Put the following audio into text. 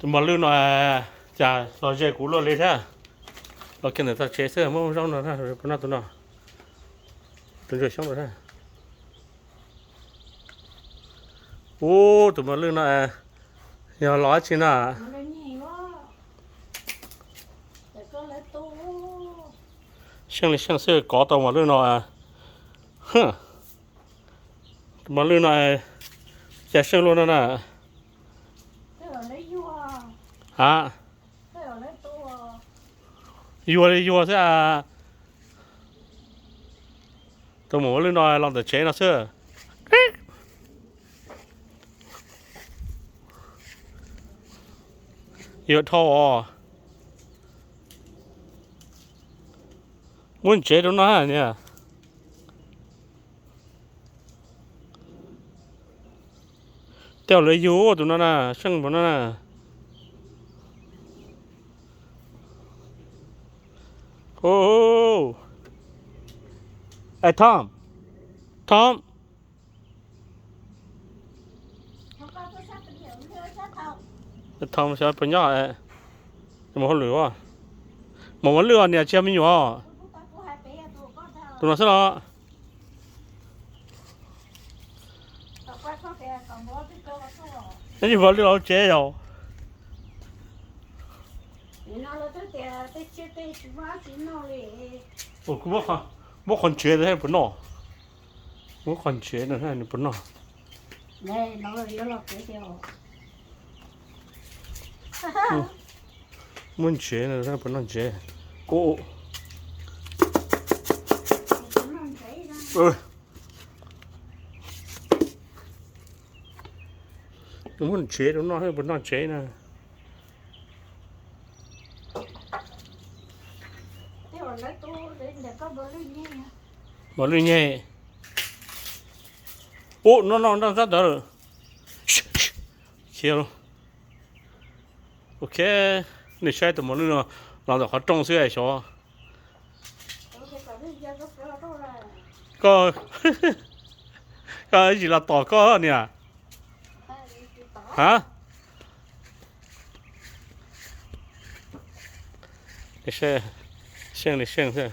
Tus mos lwj no cas los ze kuv luaj li thiab. Los kiag ntawm tog tsev xwb, muab zaub no puas noj tus no. Tus ntsuag xyoob no. Ub, tus mos lwj no yog los dab tsi na? Seej li seej xwb kov tau mos lwj no. Tus mos lwj no cas seej luaj no na. A, yuag li yuag xwb a. Tus mos lwj no los ntawm tsev no xwb. Yuag dhau os. Muab ntsev rau noj niag. Tej zaum lawv yug tus no na, seej npaum no na. Tom, Tom, Tom xyov puas nyob, mus hauj lwm. Mus ua lwj os niam, tsis yog me nyuam. Tus no xwb los. Ib mus ua lwj los tsev yom. Kuv muab qhov ntsev puas noj. Muab qhov ntsev no puas noj. Muab ntsev no puas noj ntsev. Muab ntsev rau noj puas noj ntsev na. Mos lwj nyeg. Ub, no no nrog sab ntawd lawm. Khiav lauj. Ok, nej saib tus mos lwj no los ntawm qhov rooj xwb xyov. Koj, koj ib tsis los tom koj niam. Ha, seej li seej xwb.